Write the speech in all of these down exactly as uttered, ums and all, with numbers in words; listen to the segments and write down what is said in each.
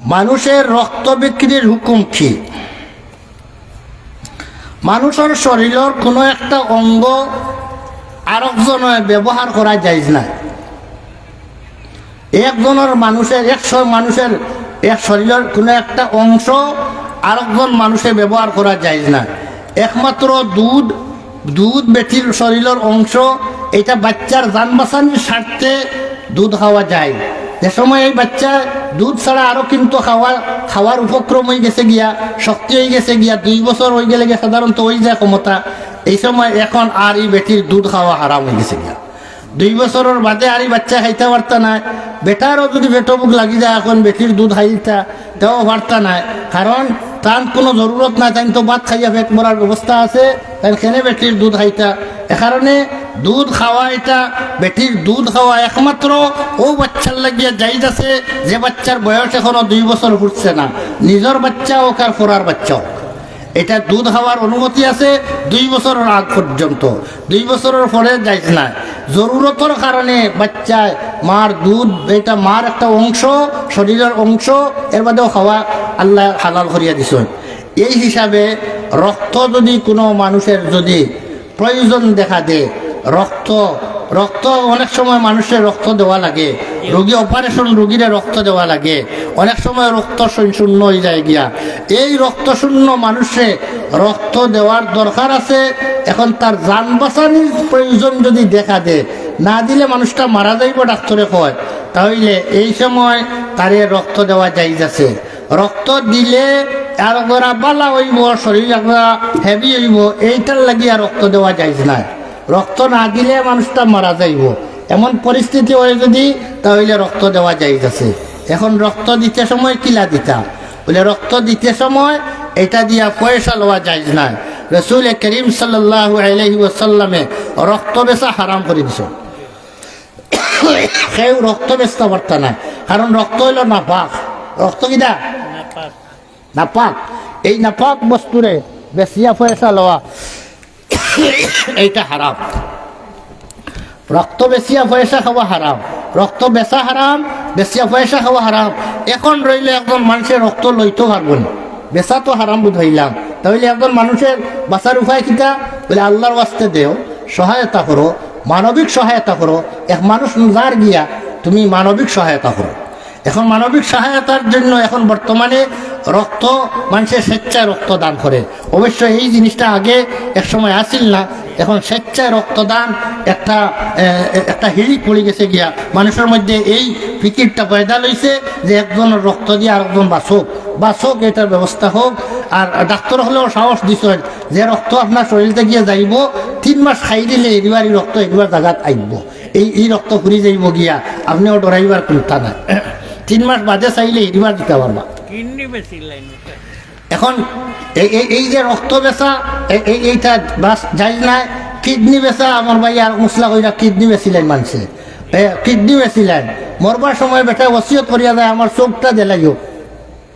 মানুষের রক্ত বিক্রির হুকুম কি? মানুষর শরীলর কুনু একটা অঙ্গ আরকজনে ব্যবহার করা জায়েজ নায়। একজনর মানুষের, এক শ-, মানুষের এক শরীলর কুনু একটা অংশ আরকজন মানুষে ব্যবহার করা জায়েজ নায়। একমাত্র দুধ, দুধ বেটির শরীলর অংশ, এইটা বাইচ্চার জান বাঁচানির স্বার্থে দুধ খাওয়া যায়। যে সময় এই বাইচ্চা দুধ ছাড়া আরো কিন্তু খাওয়া, খাওয়ার উপক্রম অইগেছে গিয়া, শক্তি অইগেছে গিয়া, দুই বছর অইগেলে গিয়া সাধারণত অইযায় ক্ষমতা, এই সময় এখন আর ই বেটির দুধ খাওয়া হারাম অইগেছে গিয়া। দুই বছরর বাদে আর ই বাইচ্চা খাইতা পারতা নায়। বেটারও যুদি পেটো ভুক লাগি যায়, এখন বেটির দুধ খাইতা, তেও পারতা নায়, কারণ তান কুনু জরুরত নাই, তাইন তো ভাত খাইয়া পেট ভরার ব্যবস্থা আছে, তাইন কেনে বেটির দুধ খাইতা? এ কারণে দুধ খাওয়া, এটা বেটির দুধ খাওয়া একমাত্র অউ বাইচ্চার লাগিয়া জায়েজ আছে, যে বাইচ্চার বয়স এখনো দুই বছর ফুরছে না, নিজর বাইচ্চা অউক আর পরার বাইচ্চা অউক। এটা দুধ খাওয়ার অনুমতি আছে দুই বছরর আগ পর্যন্ত, দুই বছরর পরে জায়েজ নায়। জরুরতর কারণে বাইচ্চায় মার দুধ, এটা মার একটা অংশ, শরীলর অংশ, এর বাদেও খাওয়া আল্লায় হালাল করিয়া দিছইন। এই হিসাবে রক্ত যুদি কুনু মানুষের যুদি প্রয়োজন দেখা দেয়, রক্ত, রক্ত অনেক সময় মানুষরে রক্ত দেওয়া লাগে, রোগী, operation রোগীরে রক্ত দেওয়া লাগে, অনেক সময় রক্ত শূন্য অইযায় গিয়া। এই রক্ত শূন্য মানুষরে রক্ত দেওয়ার দরকার আছে। এখন তার জান বাঁচানির প্রয়োজন যুদি দেখা দেয়, না দিলে মানুষটা মারা যাইবো ডাক্তরে কয়, তাইলে এই সময় তারে রক্ত দেওয়া জায়েজ আছে। রক্ত দিলে আর একবারা ভালা অইবো, শরীল একবারা heavy অইবো, এইটার লাগিয়া রক্ত দেওয়া জায়েজ নায়। রক্ত না দিলে মানুষটা মারা যাইবো, এমন পরিস্থিতি অয় যুদি, তাইলে রক্ত দেওয়া জায়েজ আছে। এখন রক্ত দিতে সময় কিলা দিতা? বলে, রক্ত দিতে সময় এটা দিয়া পয়সা লওয়া জায়েজ নায়। রসুলে করিম সাল্লাল্লাহু আলাইহি ওয়াসাল্লামে রক্ত বেচা হারাম করি দিছইন। কেউ রক্ত বেচতা পারতা নায়, কারণ রক্ত অইলো নাপাক। রক্ত কিতা? নাপাক। এই নাপাক বস্তুরে বেচিয়া পয়সা লওয়া, এইটা হারাম। রক্ত বেচিয়া পয়সা খাওয়া হারাম, রক্ত বেচা হারাম, বেচিয়া পয়সা খাওয়া হারাম। এখন রইলো একজন মানষে রক্ত লইতো পারবো না, বেচা তো হারাম বুঝাইলাম, তাইলে একজন মানুষের বাঁচার উপায় কিতা? বলে, আল্লার ওয়াস্তে দেও, সহায়তা করো, মানবিক সহায়তা করো। এক মানুষ যার গিয়া তুমি মানবিক সহায়তা করো। এখন মানবিক সহায়তার জন্য এখন বর্তমানে রক্ত, মানষে স্বেচ্ছায় রক্ত দান করে। অবশ্য এই জিনিসটা আগে এক সময় আছিল না, এখন স্বেচ্ছায় রক্তদান একটা, এ, এ, একটা হিড়িক পড়ি গেছে গিয়া। মানুষর মধ্যে এই ফিকিরটা পয়দা লইছে যে একজনর রক্ত দিয়া আরকজন বাঁচউক, বাঁচউক, এটার ব্যবস্থা হউক। আর ডাক্তর অকলেও সাহস দিছইন যে রক্ত আপনার শরীল থাকি গিয়া যাইবো, তিন মাস খাই দিলে এরিবার ই রক্ত এরিবার জাগাত আইবো। এই, এই রক্ত ফুরি যাইবো গিয়া, আপনেও ডরাইবার কুন্তা নাই। তিন মাস বাদে চাইলে এরিবার দিতা পারবা। কিডনি বেচিলাইন। এখন এই, এই, এই যে রক্ত বেচা, এ-, এই, এইটা বাস জায়েজ নায়। কিডনি বেচা, আমার ভাই আর মুসলা কইরা কিডনি বেচিলাইন মানষে। এ, কিডনি বেচিলাইন। মরবার সময় বেটায় ওসিয়ত করিয়া যায়, "আমার চউখটা দিলাইও,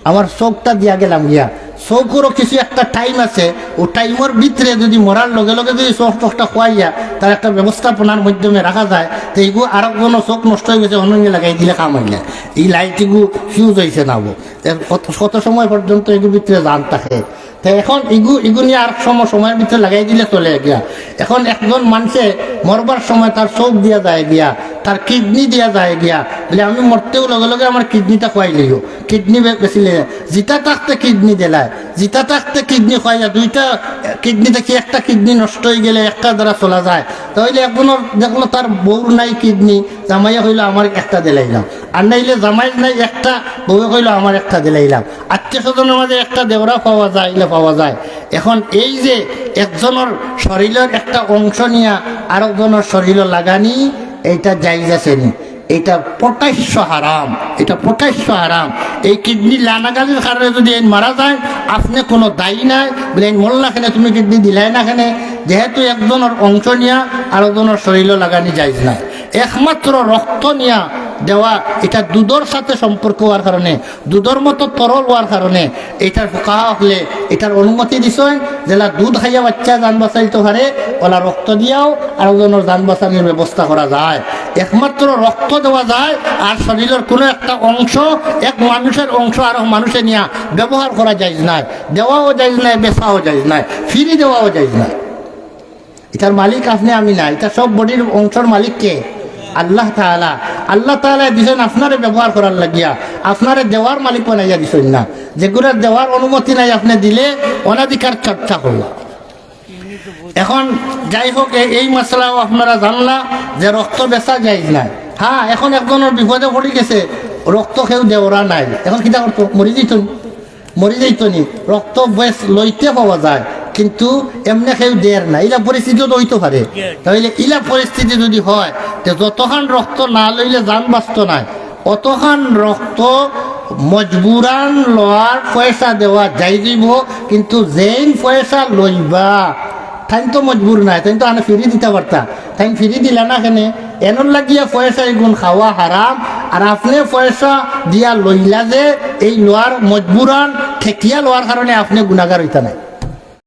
আমার চউখটা দিয়া গেলাম গিয়া।" চউখরও কিছু একটা time আছে, অউ timeর ভিতরে যুদি মরার লগে লগে যুদি চউখ টউখটা খুয়াইয়া তার একটা ব্যবস্থাপনার মাধ্যমে রাখা যায়, তে ইগু আরকজনর চউখ নষ্ট অইগেছে, অনো লাগাই দিলে কাম অইলে, ই light ইগু fuse অইছে না অবো। তে কত, কত সময় পর্যন্ত ইগুর ভিতরে জান থাকে। তে এখন ইগু, ইগু নিয়া আর সম-, সময়র ভিতরে লাগাই দিলে চলে গিয়া। এখন একজন মানষে মরবার সময় তার চউখ দিয়া যায় গিয়া, তার কিডনি দিয়া যায় গিয়া, বলে, "আমি মরতেউ লগে লগে আমার কিডনিটা খুয়াই লইও।" কিডনি বে-, বেচিলে, জিতা থাকতে কিডনি দিলায়, জিতা থাকতে কিডনি খুয়াইয়া, দুইটা কিডনি থাকি একটা কিডনি নষ্ট অইগেলে একটা দ্বারা চলা যায়। তাইলে একজনর দেখলো তার বউর নাই কিডনি, জামাইয়ে কইলো, "আমার একটা দিলাইলাম।" আর নাইলে জামাইর নাই একটা, বউয়ে কইলো, "আমার একটা দিলাইলাম।" আত্মীয় স্বজনর মাঝে একটা দেওরা পাওয়া যায়, ইলা পাওয়া যায়। এখন এই যে একজনর শরীলর একটা অংশ নিয়া আরকজনর শরীলো লাগানি, এইটা জায়েজ আছে নি? এটা প্রকাশ্য হারাম, এটা প্রকাশ্য হারাম। এই কিডনি লানাগালির কারণে যুদি এইন মারা যায়, আপনে কুনু দায়ী নায়। বলে, "এইন মরলা কেনে, তুমি কিডনি দিলায় না কেনে?" যেহেতু একজনর অংশ নিয়া আরকজনর শরীলো লাগানি জায়েজ নায়। একমাত্র রক্ত নিয়া দেওয়া, এটা দুধর সাথে সম্পর্ক অওয়ার কারণে, দুধর মতো তরল অওয়ার কারণে এইটার ফুকাহা অকলে এইটার অনুমতি দিছইন, যেলা দুধ খাইয়া বাইচ্চা জান বাঁচাইতো পারে, অলা রক্ত দিয়াও আরকজনর জান বাঁচানির ব্যবস্থা করা যায়। একমাত্র রক্ত দেওয়া যায়, আর শরীরের কোনো একটা অংশ এক মানুষের অংশ আরো মানুষে নিয়া ব্যবহার করা যায় না। দেওয়াও যায় না, বেচাও যায় না, ফিরি দেওয়াও যায় না। এটার মালিক আপনি, আমি না, এটা সব বডির অংশর মালিক কে? আল্লাহ তাআলা। আল্লাহ তাআলা দিছেন আপনারে ব্যবহার করার লাগিয়া, আপনারে দেওয়ার মালিক বানাইয়া দিছেন না। যেগুলা দেওয়ার অনুমতি নাই, আপনি দিলে অনাধিকার চর্চা করলা। এখন যাই হোক, এ-, এই মাসলাও আপনারা জানলা যে রক্ত বেচা যায় না। হ্যাঁ, এখন একজনের বিপদে পড়ি গেছে, রক্ত কেউ দেওরা নাই, এখন কিতা করতো? মরি যাইতো নি, মরি যাইতো নি। রক্ত বেশ লইতে পাওয়া যায়, কিন্তু এমনে কেউ দের না, ইলা পরিস্থিতি তো হইতে পারে। তাহলে ইলা পরিস্থিতি যদি হয়, তে যতখান রক্ত না লইলে জান বাঁচতো নাই, অতখান রক্ত মজবুরান লওয়ার পয়সা দেওয়া যাইজ অইবো, কিন্তু যেইন পয়সা লইবা, তাইন তো মজবুর নাই, তাইন তো আনে ফিরি দিতা পারতা, তাইন ফিরি দিলা না কেনে? এনর লাগিয়া পয়সা ইগুন খাওয়া হারাম। আর আপনে পয়সা দিয়া লইলা যে, এই লওয়ার মজবুরান ঠেকিয়া লওয়ার কারণে আপনে গুনাগার অইতা নাই।